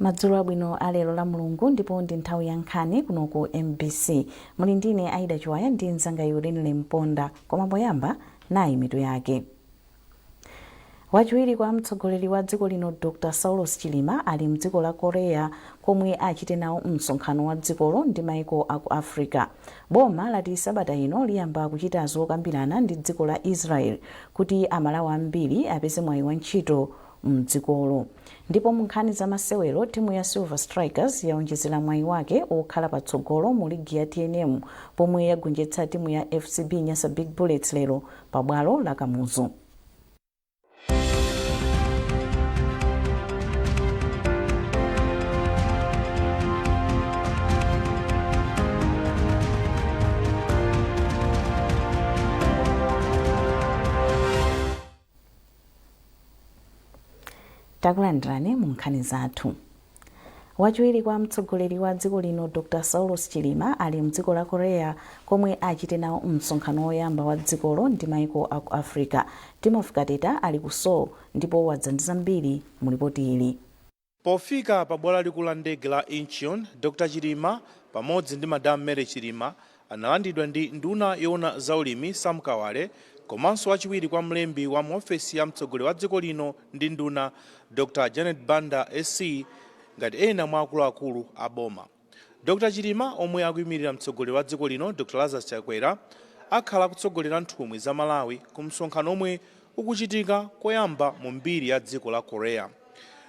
Madzulo abwino a lero la Mulungu, ndipo ndi nthawi ya nkhani kuno ku MBC. Muli ndine Aida Chiwaya ndi mzanga Yulinle Mponda, koma poyamba nayi mitu yake. Wachiwiri kwa mtsogoleri wa dziko lino Dr Saulos Chilima ali mdziko la Korea komwe achite nawo msonkhano wa dzikolo ndi maiko aku Africa. Boma lati sabata ino liyamba kuchita zokambirana ndi dziko la Israel kuti Amalawi ambiri apeze mwayi wa ntchito mdzikolo. Ndipo mu nkhani za masewero, timu ya Silver Strikers yaonjezera mwayi wake okhala patsogolo mu ligi ya TNM pomwe yagonjetsa timu ya FCB Nyasa Big Bullets lero pa bwalo la Kamuzu. Takulandirani mu nkhani zathu. Wachiwiri kwa mtsogoleri wa dziko lino Dr Saulos Chilima ali mdziko la Korea komwe achite nawo msonkhano woyamba wa dzikolo ndi maiko aku Africa. Timothy Kateta ali ku Seoul ndipo wadza ndi zambiri mu lipoti ili. Pofika pa bwalo lalikulu la ndege la Incheon, Dr Chilima pamodzi ndi Madam Mary Chilima analandiridwa ndi nduna yoona za ulimi Sam Kawale komanso wachiwiri kwa mlembi wa mu ofesi ya mtsogoleri wa dziko lino ndi nduna Dr Janet Banda SC ngati ena mwa akuluakulu a boma. Dr Chilima omwe akuimirira mtsogoleri wa dziko lino Dr Lazarus Chakwera akhala akutsogolera nthumwi za Malawi ku msonkhano omwe ukuchitika koyamba mu mbiri ya dziko la Korea.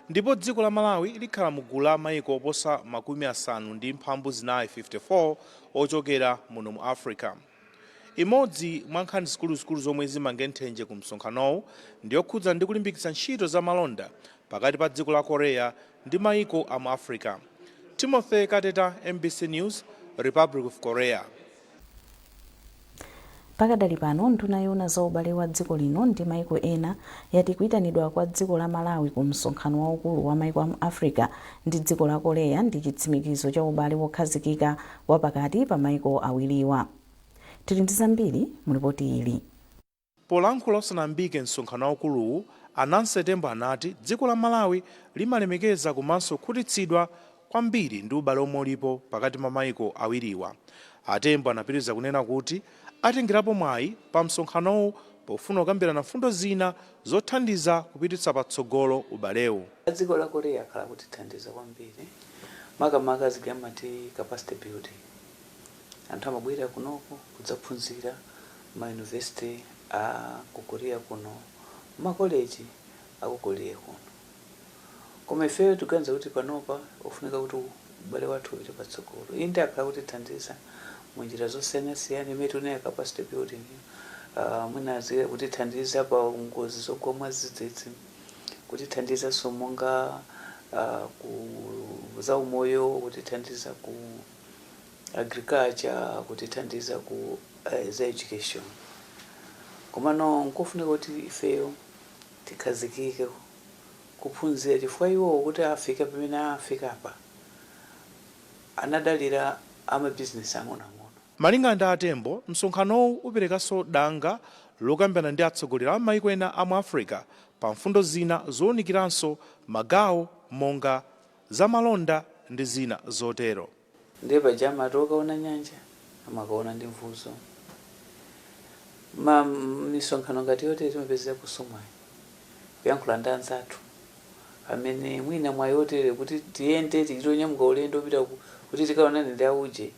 Ndipo dziko la Malawi likhala mu gulu la maiko oposa 54 54 ochokera muno mu Africa. Imodzi mwa nkhani zikuluzikulu zomwe zimange nthenje ku msonkhanowu ndi yokhudza ndi kulimbikitsa ntchito za malonda pakati pa dziko la Korea ndi maiko a mu Africa. Timothy Kateta, MBC News, Republic of Korea. Pakadali pano, nduna yoona za ubale wa dziko lino ndi maiko ena yati kuitanidwa kwa dziko la Malawi ku msonkhano waukulu wa maiko a mu Africa ndi dziko la Korea ndi chitsimikizo cha ubale wokhazikika wa pakati pa maiko awiriwa. Tili ndi zambiri mu lipoti ili. Polankhula usanayambike msonkhano waukuluwu, a Nancy Tembo anati dziko la Malawi limalemekeza komanso kukhutitsidwa kwambiri ndi ubale omwe ulipo pakati pa maiko awiriwa. A Tembo anapitiriza kunena kuti atengerapo mwayi pa msonkhanowu pofuna kukambirana mfundo zina zothandiza kupititsa patsogolo ubalewu. A dziko la Korea akhala akutithandiza kwambiri makamaka zija amati capacity building. Anthu amabwera kunoko kudzaphunzira ma university a ku Korea kuno, ma college a ku Korea kuno. Koma ifeyo tikuganiza kuti panopa ofunika kuti ubale wathu upite patsogolo. Inde akhala akutithandiza mu njira zosiyanasiyana imene tikunena capacity building, mwina kutithandiza pa ngozi zogwa mwadzidzidzi, kutithandizanso monga ku zaumoyo, kutithandiza ku agriculture, kutithandiza ku za education. Komano nkofunika kuti ifeyo tikhazikike kuphunzira chifukwa iwowo kuti afike pamene afika apa anadalira amabizinesi ang'onoang'ono. Malinga ndi a Tembo, msonkhanowu uperekanso danga lokambirana ndi atsogoleri a maiko ena a mu Africa pa mfundo zina zounikiranso magawo monga za malonda ndi zina zotero. Ndiye paja amati okaona nyanja amakaona ndi mvuzo. Ma misonkhano ngati yotere timapezeraponso mwayi kuyankhula ndi anzathu amene mwina mwayi otere kuti tiyende tichite kunyamuka ulendo kupita kuti tikaonane ndi auje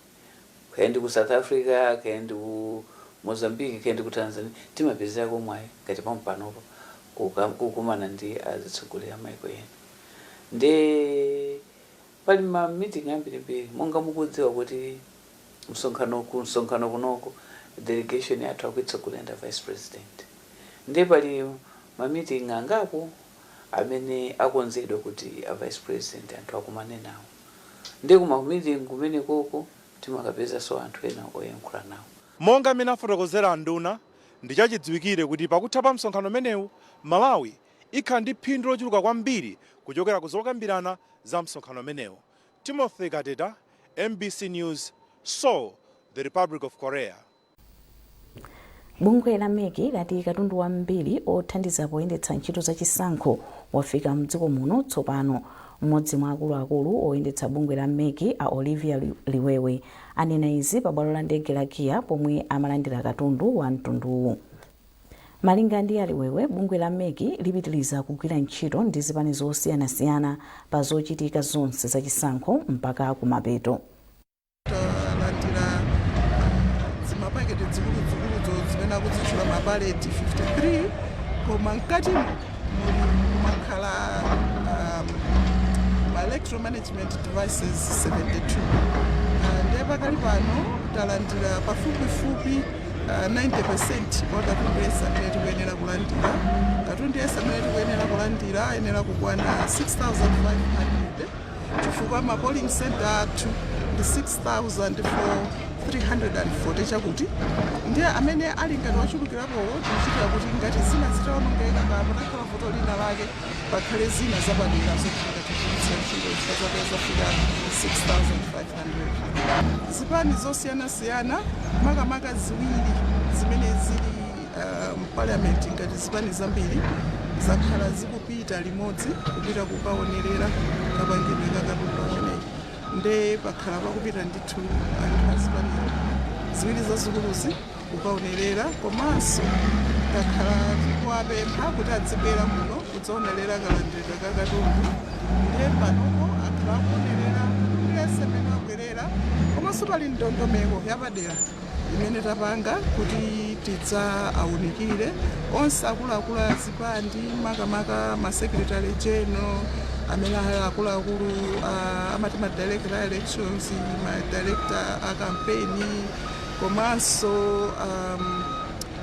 kaya ndi ku South Africa kaya ndi ku Mozambique kaya ndi ku Tanzania timapezerako mwayi ngati pompanopa kukumana ndi azitsogoleri a maiko ena. Ndiye Pali ma meeting ambirimbiri monga mukudziwa kuti msonkhano ku msonkhano kunoko delegation yathu akuitsogolera ndi vice president ndiye pali ma meeting angapo amene akonzedwa kuti a vice president anthu akumane nawo ndiye kuma meeting kumenekoko timakapezanso anthu ena oyankhula nawo. Monga mmene afotokozera anduna, ndichachidziwikire kuti pakutha pa msonkhano umenewu, Malawi ikhala ndi phindu lochuluka kwambiri kuchokera ku zokambirana za msonkhano umenewu. Timothy Kateta, MBC News, Seoul, the Republic of Korea. Bungwe la MEC lati katundu wambiri othandiza poyendetsa ntchito za chisankho wafika mdziko muno tsopano. Mmodzi mwa akuluakulu oyendetsa bungwe la MEC, a Olivia Liwewe, anena izi pa bwalo la ndege la KIA pomwe amalandira katundu wa mtunduwu. Malinga ndi Aliwewe, bungwe la MEC lipitiliza kugwira ntchito ndi zipani zosiyanasiyana pa zochitika zonse zachisankho mpaka kumapeto. Talandira zimapaketi zikuluzikuluzo zimene akuzitchula mapaleti 53, koma mkatimo muli kumakhala ma electoral management devices 72. Ndiye pakali pano talandira pafupifupi 90% wa katundu yense amene tikuyenera kulandira. Katundu yense amene tikuyenera kulandira ayenera kukwana 6500, chifukwa ma polling center athu ndi 6340 chakuti. Ndiye amene ali ngati wachulukirapowo tikuchitira kuti ngati zina zitawonongeka kaya patakhala vuto lina lake, pakhale zina zapadera zoti tingathe ntchito, chifukwa zake zafika 6500. Zipani zosiyanasiyana, makamaka ziwiri zimene zili mparliament ngati zipani zambiri, zakhala zikupita limodzi kupita kukaonerera kapangidwe ka katundu ameneyi. Nde pakhala pakupita ndithu anthu azipani ziwiri zazikuluzi kukaonerera, komanso takhala tikuwapempha kuti adzibwera kuno kudzaonerera kalandiridwe ka katundu. Ndiye panopo akhala akuonerera katundu yense amene wabwerera, komanso pali ndondomeko yapadera imene tapanga kuti tidza awunikire onse akuluakulu a zipani, makamaka ma secretary general amene ali akuluakulu, amati ma director a elections, ma director a campaign, komanso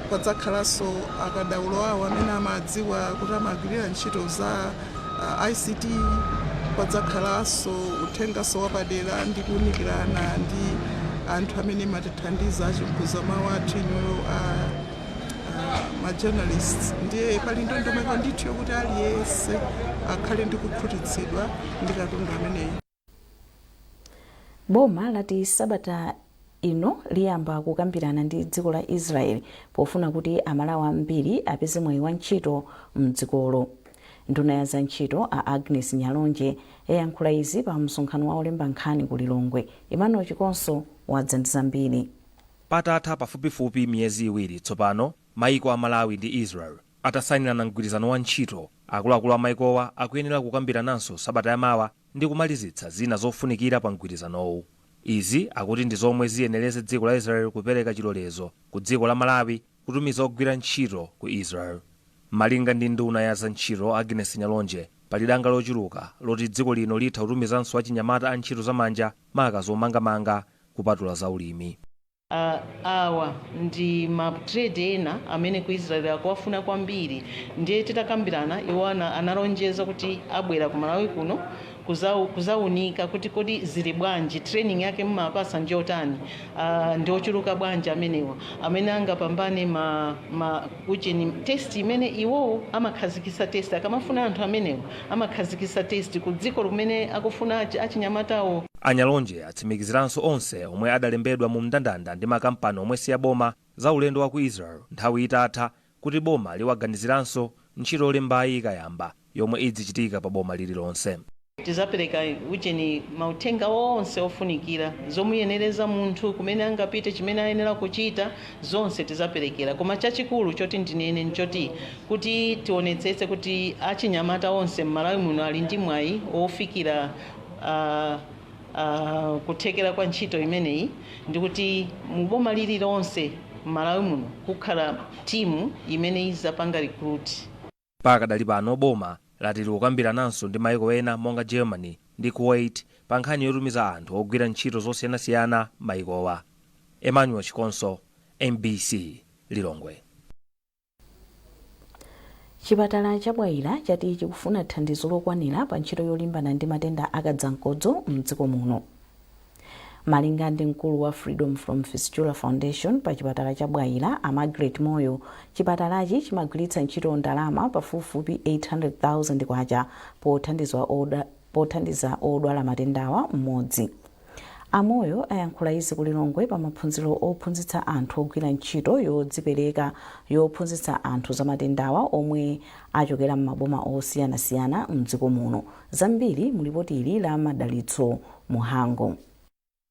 padzakhalanso akadaulo awo amene amadziwa kuti amagwirira ntchito za ICT. Padzakhalanso uthengaso wapadera ndi kuwunikirana ndi anthu amene matithandiza achikuza mawu athu, inuyo a ma journalists. Ndiye pali ndondomeko ndithu yokuti aliyense akhale ndi kukhutitsidwa ndi katundu ameneyi. Boma lati sabata ino liyamba kukambirana ndi dziko la Israel pofuna kuti Amalawi ambiri apeze mwayi wa ntchito mdzikolo. Nduna ya za ntchito, a Agnes Nyalonje, yayankhula izi pa msonkhano wa olemba nkhani ku Lilongwe. Emmanuel Chikonso wadza ndi zambiri. Patatha pafupifupi miyezi 2 tsopano maiko a Malawi ndi Israel atasayinirana mgwirizano wa ntchito, akuluakulu a maikowa akuyenera kukambirananso sabata yamawa ndi kumalizitsa zina zofunikira pa mgwirizanowu. Izi akuti ndi zomwe ziyenereze dziko la Israel kupereka chilolezo ku dziko la Malawi kutumiza ogwira ntchito ku Israel. Malinga ndi nduna ya za ntchito, Agnes Nyalonje, pali danga lochuluka loti dziko lino litha kutumizanso achinyamata a ntchito zamanja, maka zomangamanga, kupatula zaulimi. Awa ndi ma trade ena amene ku Israel akuwafuna kwambiri. Ndiye titakambirana, iwo analonjeza kuti abwera ku Malawi kuno kuzaunika kuti kodi zili bwanji, training yake mumapasa njotani, ndi ochuluka bwanji amenewa amene angapambane ma ucheni test imene iwowo amakhazikisa test akamafuna anthu amenewa, amakhazikisa test ku dziko limene akufuna achinyamatawo. Anyalonje atsimikiziranso onse omwe adalembedwa mu mndandanda ndi makampani omwe si aboma za ulendo wa ku Israel nthawi itatha kuti boma liwaganiziranso ntchito yolembayi ikayamba, yomwe idzichitika pa boma lililonse. Tizapereka ucheni mauthenga onse ofunikira zomuyenereza munthu, kumene angapite, chimene ayenera kuchita, zonse tizaperekera. Koma chachikulu choti ndinene nchoti kuti tionetsetse kuti achinyamata onse m'Malawi muno ali ndi mwayi ofikira kuthekera kwa ntchito imeneyi, ndikuti muboma lililonse m'Malawi muno kukhala timu imene izapanga recruit. Pakadali pano boma lati likukambirananso ndi maiko ena monga Germany ndi Kuwait pa nkhani yotumiza anthu ogwira ntchito zosiyanasiyana maikowa. Emmanuel Chikonso, MBC, Lilongwe. Chipatala cha Bwaila chati chikufuna thandizo lokwanira pa ntchito yolimbana ndi matenda akadzamkodzo mdziko muno. Malinga ndi mkulu wa Freedom from Fistula Foundation pa chipatala cha Bwaila, a Margaret Moyo, chipatalachi chimagwiritsa ntchito ndalama pafupifupi 800,000 kwacha pothandiza odwala matendawa mmodzi. Amoyo ayankhula izi ku Lilongwe pa maphunziro ophunzitsa anthu ogwira ntchito yodzipereka yophunzitsa anthu za matendawa omwe achokera m'maboma osiyanasiyana mdziko muno. Zambiri mu lipoti ili la Madalitso Muhango.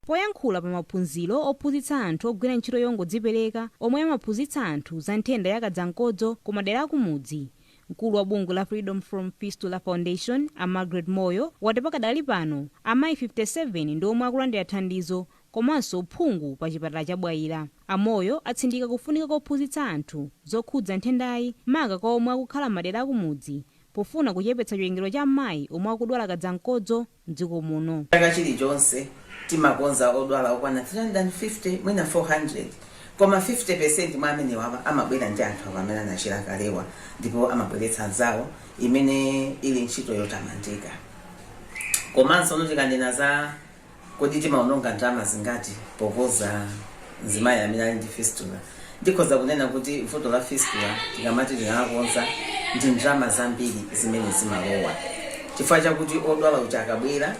Poyankhula pa maphunziro ophunzitsa anthu ogwira ntchito yongodzipereka omwe amaphunzitsa anthu za nthenda ya kadzamkodzo ku madera akumudzi, mkulu wa bungwe la Freedom from Fistula Foundation a Margaret Moyo wati pakadali pano amayi 57 ndi omwe akulandira thandizo komanso uphungu pa chipatala cha Bwaila. Amoyo atsindika kufunika kophunzitsa anthu zokhudza nthendayi, maka kwa omwe akukhala madera akumudzi, pofuna kuchepetsa chiwerengero cha amayi omwe akudwala kadzamkodzo mdziko muno. Chaka chilichonse timakonza odwala okwana 350, mwina 400, koma 50% mwa amenewa amabwera ndi anthu awo amene anachira kalewa, ndipo amabweretsa anzawo, imene ili ntchito yotamandika. Komanso tikanena za kodi timaononga ndalama zingati pokonza mzimayi amene ali ndi fistula, ndikhoza kunena kuti vuto la fistula tikamati tinalakonza, ndi ndalama zambiri zimene zimalowa, chifukwa chakuti odwala uja akabwera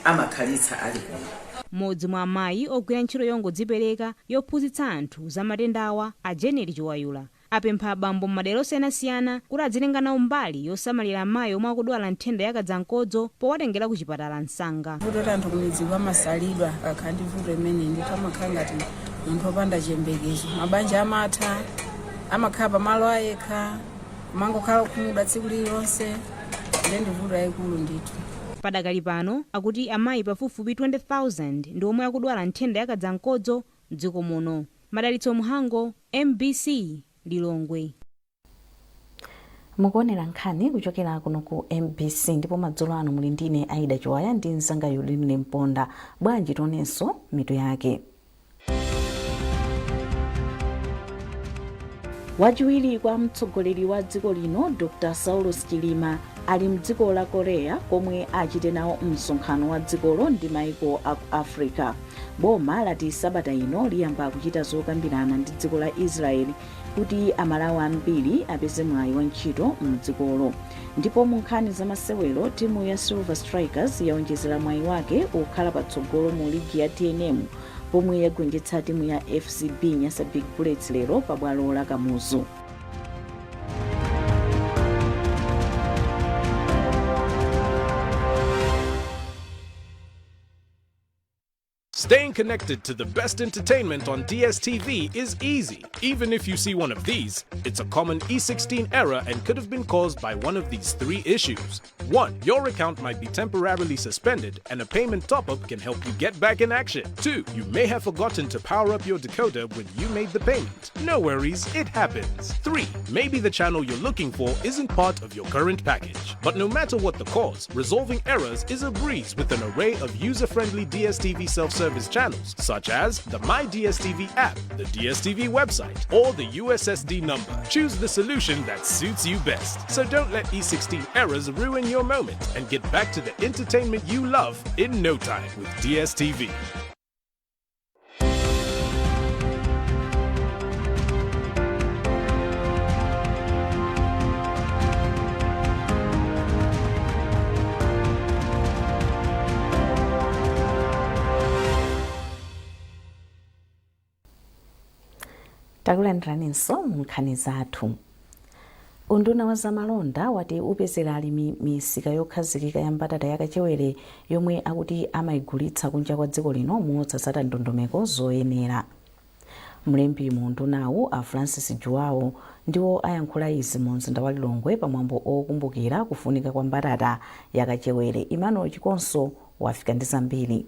amakhalitsa ali kuno. Mmodzi mwa amayi ogwira ntchito yongodzipereka yophunzitsa anthu za matendawa, a Jeneri Chiwayula, apempha abambo m'madera osiyanasiyana kuti adzitenga nawo mbali yosamalira amayi omwe akudwala nthenda ya kadzamkodzo powatengera ku chipatala msanga. Vuto kuti anthu kumidzi amasalidwa akakhala ndi vuto imene, ndithu amakhala ngati munthu wopanda chiyembekezo. Mabanja amatha, amakhala pamalo ayekha, kumangokhala kukhumudwa tsiku lililonse, ndiye ndi vuto yayikulu ndithu. Padakali pano akuti amayi pafupifupi 20,000 ndi omwe akudwala nthenda ya kadzamkodzo mdziko muno. Madalitso Mhango, MBC, Lilongwe. Mukuonera nkhani kuchokera kuno ku MBC, ndipo madzulo ano muli ndine Aida Chiwaya ndi mzanga Yulinle Mponda. Bwanji tionenso mitu yake. Wachiwiri kwa mtsogoleri wa dziko lino Dr Saulos Chilima ali mdziko la Korea komwe achite nawo msonkhano wa dzikolo ndi maiko aku Africa. Boma lati sabata ino liyamba kuchita zokambirana ndi dziko la Israeli kuti Amalawi ambiri apeze mwayi wa ntchito mdzikolo. Ndipo mu nkhani za masewero, timu ya Silver Strikers yaonjezera mwayi wake okhala patsogolo mu ligi ya TNM pomwe yagonjetsa timu ya FCB Nyasa Big Bullets lero pa bwalo la Kamuzu. Staying connected to the best entertainment on DSTV is easy. Even if you see one of these, it's a common E16 error and could have been caused by one of these three issues. 1. Your account might be temporarily suspended and a payment top-up can help you get back in action. 2. You may have forgotten to power up your decoder when you made the payment. No worries, it happens. 3. Maybe the channel you're looking for isn't part of your current package. But no matter what the cause, resolving errors is a breeze with an array of user-friendly DSTV self-service channels, such as the My DSTV app, the DSTV website, or the USSD number. Choose the solution that suits you best. So don't let E16 errors ruin your moment and get back to the entertainment you love in no time with DSTV. Takulandiraninso mu nkhani zathu. Unduna wa zamalonda wati upezera alimi misika yokhazikika ya mbatata yakachewere yomwe akuti amayigulitsa kunja kwa dziko lino mosatsata ndondomeko zoyenera. Mlembi mu undunawu a Francis Juwawo ndiwo ayankhula izi mu mzinda wa Lilongwe pamwambo okumbukira kufunika kwa mbatata yakachewere. Emmanuel Chikonso wafika ndi zambiri.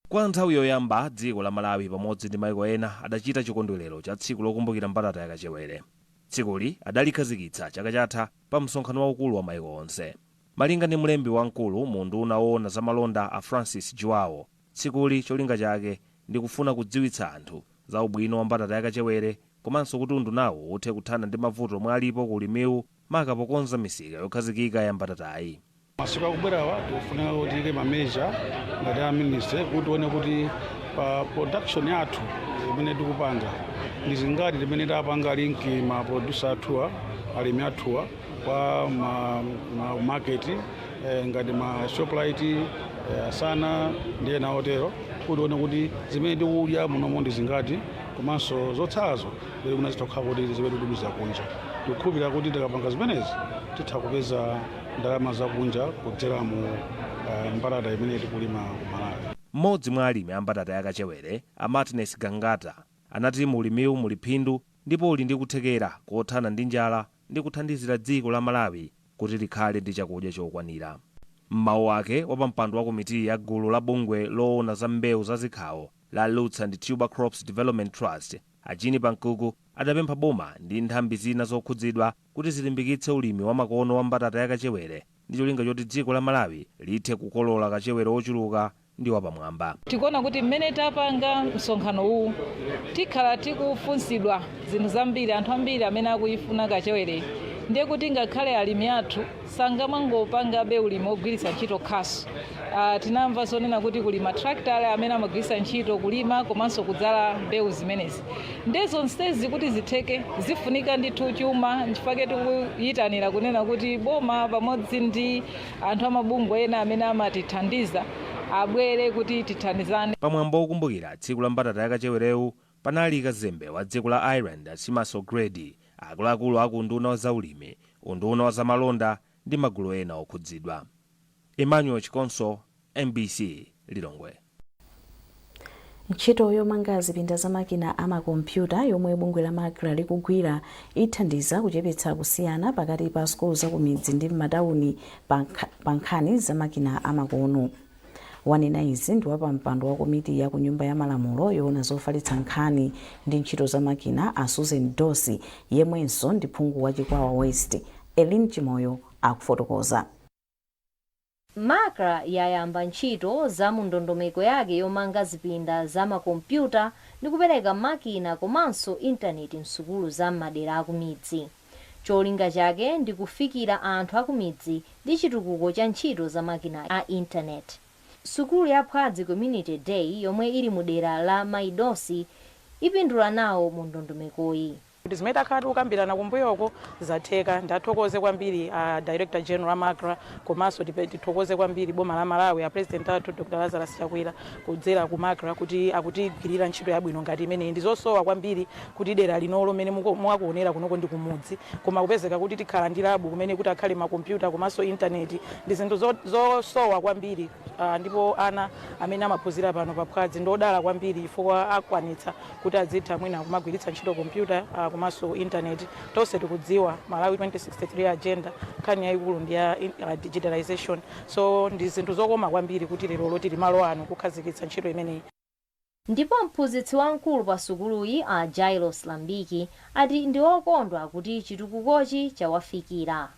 Kwa nthawi yoyamba, dziko la Malawi pamodzi ndi maiko ena adachita chikondwerero cha tsiku lokumbukira mbatata yakachewere. Tsikuli adalikhazikitsa chaka chatha pa msonkhano waukulu wa maiko onse. Malinga ndi mlembi wamkulu mu unduna woona zamalonda a Francis Juwawo, tsikuli cholinga chake ndi kufuna kudziwitsa anthu za ubwino wa mbatata yakachewere, komanso kuti undunawo uthe kuthana ndi mavuto omwe alipo ku ulimiwu, maka pokonza misika yokhazikika ya mbatatayi. Masiku akubwerawa tikufunika kuti tiyike ma measure ngati a ministry kuti tione kuti pa production yathu imene tikupanga ndi zingati timene tapanga link ma producer athuwa, alimi athuwa kwa ma market, ngati ma Shoprite, Asana ndi ena otero, kuti tione kuti zimene tikudya munomo ndi zingati, komanso zotsalazo lero kuna zitha kukhala kuti zimene tikutumiza kunja. Tikukhulupirira kuti tikapanga zimenezi titha kupeza ndalama zakunja kudzera mu mbatata imene tikulima ku Malawi. Mmodzi mwa alimi a mbatata yakachewere, a Martinez Gangata, anati mu ulimiwu muli phindu ndipo uli ndi kuthekera kothana ndi njala ndi kuthandizira dziko la Malawi kuti likhale ndi chakudya chokwanira. M'mawu ake, wapampando wa komiti ya gulu la bungwe loona za mbewu za zikhawo la Roots and Tuber Crops Development Trust, a Jean Pankuku, adapempha boma ndi nthambi zina zokhudzidwa kuti zilimbikitse ulimi wa makono wa mbatata yakachewere ndi cholinga choti dziko la Malawi lithe kukolola kachewere ochuluka ndi wapamwamba. Tikuona kuti mmene tapanga msonkhano uwu tikhala tikufunsidwa zinthu zambiri, anthu ambiri amene akuyifuna kachewere, ndiye kuti ngakhale alimi athu sangamangopangabe ulimi ogwiritsa ntchito khasu. Tinamva zonena kuti kuli matractor amene amagwiritsa ntchito kulima komanso kudzala mbewu zimenezi. Ndiye zonsezi kuti zitheke zifunika ndithu chuma, nchifukwa tikuyitanira kunena kuti boma pamodzi ndi anthu amabungwe ena amene amatithandiza abwere kuti tithandizane. Pamwambo wokumbukira tsiku la mbatata yakachewerewu panali kazembe wa dziko la Ireland a Seamus O'Grady, akuluakulu aku unduna wa zaulimi, unduna wa zamalonda ndi magulu ena okhudzidwa. Emmanuel Chikonso, MBC, Lilongwe. Ntchito yomanga zipinda za makina a makompyuta yomwe bungwe la MACRA likugwira ithandiza kuchepetsa kusiyana pakati pa sukulu zakumidzi ndi m'matawuni pa nkhani za makina amakono. Wanena izi ndi wapampando wa komiti ya ku Nyumba ya Malamulo yoona zofalitsa nkhani ndi ntchito za makina, a Susan Dossi, yemwenso ndi phungu wa Chikwawa West. Elin Chimoyo akufotokoza. MACRA yayamba ntchito za mu ndondomeko yake yomanga zipinda za makompyuta ndi kupereka makina komanso intaneti msukulu za m'madera akumidzi. Cholinga chake ndi kufikira anthu akumidzi ndi chitukuko cha ntchito za makina a intaneti. Sukulu ya Phwadzi Community Day yomwe ili mu dera la Maidosi ipindula nawo mu ndondomekoyi. Kuti zimene takhala tikukambirana kumbuyoko zatheka. Ndathokoze kwambiri a Director General a MACRA, komanso tithokoze kwambiri boma la Malawi, a President athu Dr Lazarus Chakwera, kudzera ku MACRA kuti akutigwirira ntchito yabwino ngati imeneyi. Ndizosowa kwambiri kuti dera linolo mene mwakuonera kunoko ndi kumudzi, koma kupezeka kuti tikhala ndi lab kumene kuti akhale makompyuta komanso intaneti ndi zinthu zosowa kwambiri. Ndipo ana amene amaphunzira pano pa Phwadzi ndi odala kwambiri chifukwa akwanitsa kuti adzitha mwina kumagwiritsa ntchito kompyuta komanso intaneti. Tonse tikudziwa Malawi 2063 agenda, nkhani yayikulu ndi ya digitalization, so ndi zinthu zokoma kwambiri kuti lero tili malo ano kukhazikitsa ntchito imeneyi. Ndipo mphunzitsi wamkulu pa sukuluyi, a Jailos Lambiki, ati ndi okondwa kuti chitukukochi chawafikira.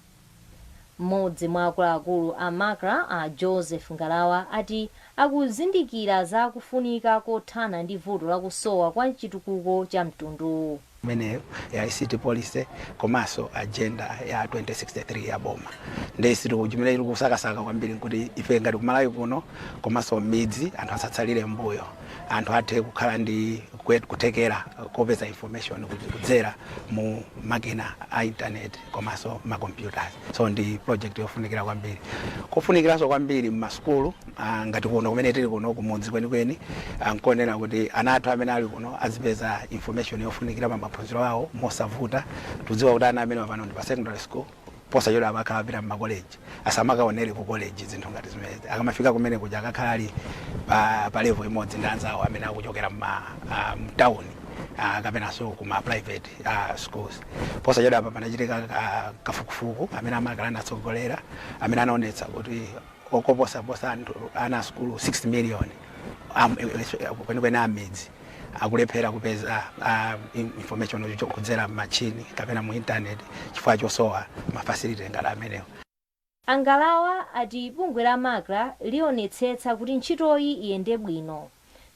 Mmodzi mwa akuluakulu a MACRA, a Joseph Ngalawa, ati akuzindikira za kufunika kothana ndi vuto lakusowa kwa chitukuko cha mtunduwu. Imeneyo ya ICT policy komanso agenda ya 2063 ya boma, ndi chimene chili kusakasaka kwambiri nkuti ife ngati kumalawi kuno komanso midzi anthu asatsalire mbuyo, anthu athe kukhala ndi kuthekera kopeza information kudzera mu makina a internet komanso ma computers. So ndi project yofunikira kwambiri, kofunikiranso kwambiri mmasukulu ngati kuno kumene tili kuno kumudzi kwenikweni, nkonena kuti ana athu amene ali kuno azipeza information yofunikira pa maphunziro awo mosavuta. Tudziwa kuti ana amene pano ndi pa secondary school, posachedwa amakhala apita mmakoleji, asamakaonere ku college zinthu ngati zimenezi. Akamafika kumene kuja akakhala ali pa level imodzi ndi anzawo amene akuchokera mtawuni kapenanso kuma private schools. Posachedwa apa panachitika kafukufuku amene amakhala anatsogolera amene anaonetsa kuti okoposaposa anthu ana sukulu 6 million kwenikweni amidzi akulephera kupeza information kudzera mmachini kapena mu internet chifukwa chosowa ma facility ngati amenewo. Angalawa ati bungwe la MACRA lionetsetsa kuti ntchitoyi iyende bwino.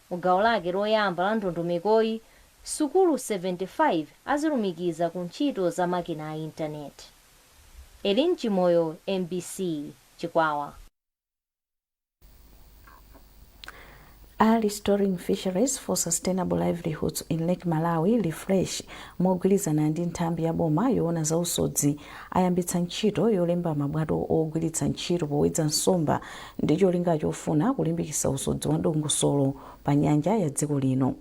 Mu gawo lake loyamba la ndondomekoyi, sukulu 75 azilumikiza ku ntchito za makina a intaneti. Elin Chimoyo, MBC, Chikwawa. A Restoring Fisheries for Sustainable Livelihoods in Lake Malawi, Refresh, mogwirizana ndi nthambi ya boma yoona za usodzi ayambitsa ntchito yolemba mabwato ogwiritsa ntchito powedza nsomba ndi cholinga chofuna kulimbikitsa usodzi wa dongosolo pa nyanja ya dziko lino.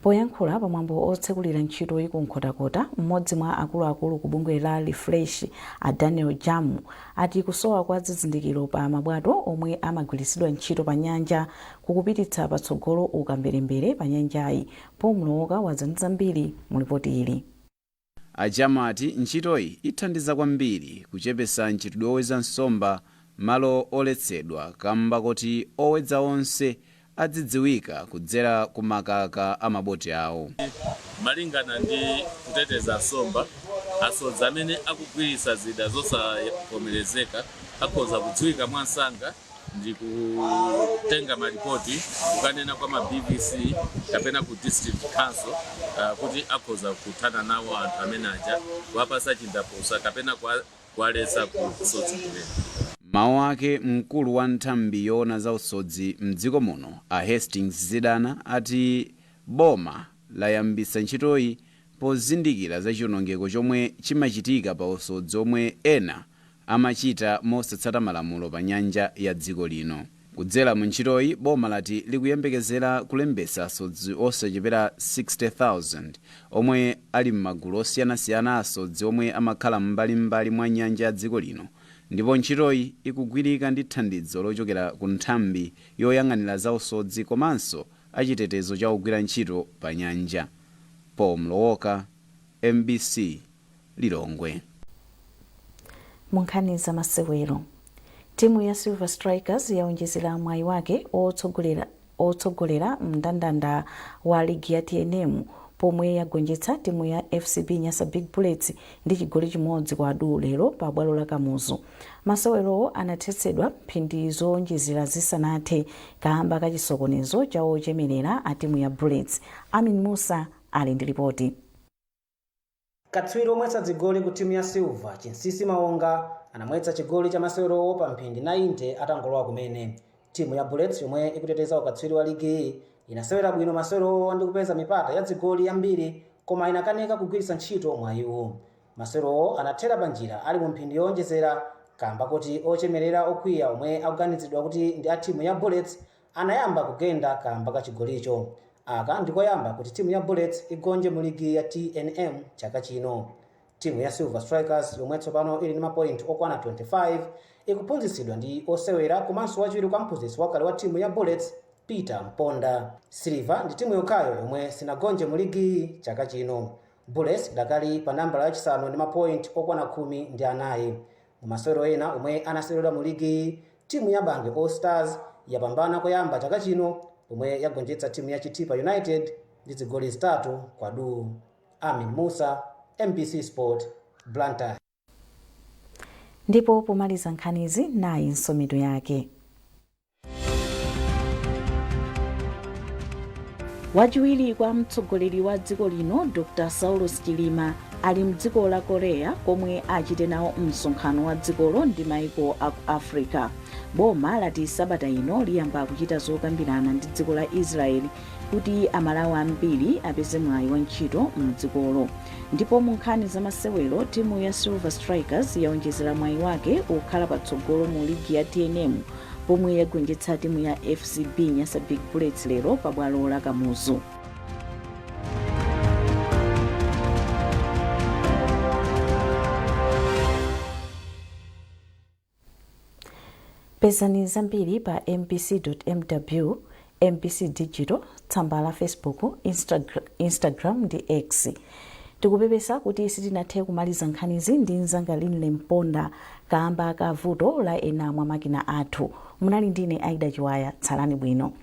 Poyankhula pamwambo otsekulira ntchitoyi ku Nkhotakota, mmodzi mwa akuluakulu ku bungwe la Refresh, a Daniel Jamu, ati kusowa kwa zizindikiro pa mabwato omwe amagwiritsidwa ntchito pa nyanja kukupititsa patsogolo ukamberembere pa nyanjayi. Paul Mlowoka wadza ndi zambiri mu lipoti ili. A Jamu ati ntchitoyi ithandiza kwambiri kuchepesa mchitidwe owedza nsomba malo oletsedwa kamba koti owedza onse adzidziwika kudzera ku makaka a maboti awo. Malingana ndi kuteteza nsomba, asodzi amene akugwiritsa zida zosavomerezeka akhoza kudziwika mwansanga ndi kutenga malipoti kukanena kwa ma BVC kapena ku district council kuti akhoza kuthana nawo anthu amene aja, kuwapasa chindapusa kapena kuwaletsa ku usodzi kumene. Mawu ake, mkulu wa nthambi yoona za usodzi mdziko muno, a Hastings Zidana, ati boma layambitsa ntchitoyi pozindikira za chiwonongeko chomwe chimachitika pa usodzi omwe ena amachita mosatsata malamulo pa nyanja ya dziko lino. Kudzera mu ntchitoyi, boma lati likuyembekezera kulembetsa asodzi osachepera 60,000 omwe ali m'magulu osiyanasiyana a asodzi omwe amakhala m'mbalimbali mwa nyanja ya dziko lino, ndipo ntchitoyi ikugwirika ndi thandizo lochokera ku nthambi yoyang'anira za usodzi komanso achitetezo cha ogwira ntchito pa nyanja. Paul Mlowoka, MBC, Lilongwe. Mu nkhani za masewero, timu ya Silver Strikers yaonjezera mwayi wake otsogolera mndandanda wa ligi ya TNM pomwe yagonjetsa timu ya FCB Nyasa Big Bullets ndi chigoli chimodzi kwa du lero pa bwalo la Kamuzu. Masewerowo anathetsedwa mphindi zowonjezera zisanathe kamba ka chisokonezo cha ochemerera a timu ya Bullets. Amin Musa ali ndi ripoti. Katswiri omwetsa zigoli ku timu ya Silver, Chinsisi Maonga, anamwetsa chigoli cha masewerowo pa mphindi 90 atangolowa kumene. Timu ya Bullets, yomwe ikuteteza ukatswiri wa ligi iyi, inasewera bwino masewerowo ndi kupeza mipata ya zigoli yambiri, koma inakanika kugwiritsa ntchito mwayiwo. Masewerowo anathera pa njira ali mu mphindi yowonjezera kamba kuti ochemerera okwiya omwe akuganizidwa kuti ndi a timu ya Bullets anayamba kugenda kamba ka chigolicho. Aka ndikoyamba kuti timu ya Bullets igonje mu ligi ya TNM chaka chino. Timu ya Silver Strikers, yomwe tsopano ili ndi mapoint okwana 25, ikuphunzitsidwa ndi osewera komanso wachiwiri kwa mphunzitsi wakale wa timu ya Bullets, Peter Mponda. Silver ndi timu yokhayo yomwe sinagonje mu ligi chaka chino. Bullets idakali pa nambala yachisanu ndi mapoint okwana 14. Mu masewero ena omwe anaseweredwa mu ligi, timu ya Bangwe All Stars yapambana koyamba chaka chino pomwe yagonjetsa timu ya Chitipa United ndi zigoli 3 kwa du. Amin Musa, MBC Sport, Blantyre. Ndipo pomaliza nkhanizi, nayi mitu yake. Wachiwiri kwa mtsogoleri wa dziko lino, Dr Saulos Chilima, ali mdziko la Korea komwe achite nawo msonkhano wa dzikolo ndi maiko aku Africa. Boma lati sabata ino liyamba kuchita zokambirana ndi dziko la Israel kuti Amalawi ambiri apeze mwayi wa ntchito mdzikolo. Ndipo mu nkhani za masewero, timu ya Silver Strikers yaonjezera mwayi wake okhala patsogolo mu ligi ya TNM pomwe yagonjetsa timu ya FCB Nyasa Big Bullets lero pa bwalo la Kamuzu. Pezani zambiri pa mbc.mw, MBC Digital, tsamba la Facebook, Instagram ndi X. Tikupepesa kuti sitinathe kumaliza nkhanizi ndi mzanga Linle Mponda kamba ka vuto la ena mwa makina athu. Munali ndine Aida Chiwaya. Tsalani bwino.